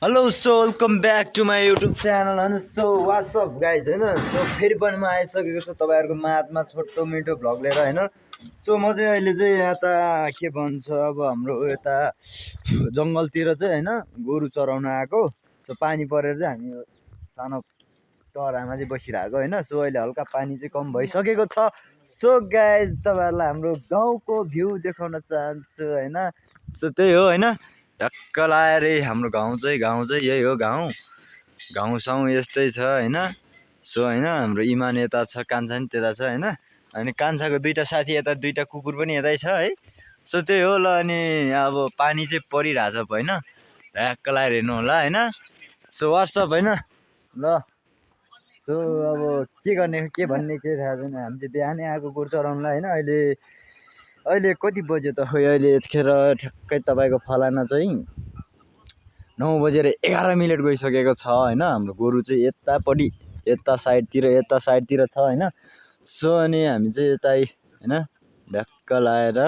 Hello so welcome back to my YouTube channel होइन। So what's up guys होइन। So फेरि पनि म आइसकेको छु तपाईँहरूको माझमा छोटो मिठो भ्लग लिएर होइन। सो म चाहिँ अहिले चाहिँ यता के भन्छ अब हाम्रो यता जङ्गलतिर चाहिँ होइन गोरु चराउन आएको। सो पानी परेर चाहिँ हामी सानो टरामा चाहिँ बसिरहेको होइन। सो अहिले हल्का पानी चाहिँ कम भइसकेको छ। सो गाइज तपाईँहरूलाई हाम्रो गाउँको भ्यू देखाउन चाहन्छु होइन। सो त्यही हो होइन, ढक्क लाएर हाम्रो गाउँ चाहिँ यही हो। गाउँसाउँ यस्तै छ होइन। सो होइन हाम्रो इमान यता छ, कान्छा नि त्यता छ होइन। अनि कान्छाको दुईवटा साथी यता, दुईवटा कुकुर पनि यतै छ है। सो त्यही हो ल। अनि अब पानी चाहिँ परिरहेछ होइन, ढ्याक्क लाएर हेर्नु होला होइन। सो वाट्सअप होइन ल। सो अब के गर्ने के भन्ने के थाहा छैन। हामी चाहिँ बिहानै आएको गोरु चराउनुलाई होइन। अहिले कति बज्यो त, खोइ अहिले यतिखेर ठ्याक्कै तपाईँको फलाना चाहिँ 9:11 गइसकेको छ होइन। हाम्रो गोरु चाहिँ यतापट्टि यता साइडतिर छ होइन। सो अनि हामी चाहिँ यतै होइन ढ्याक्क लाएर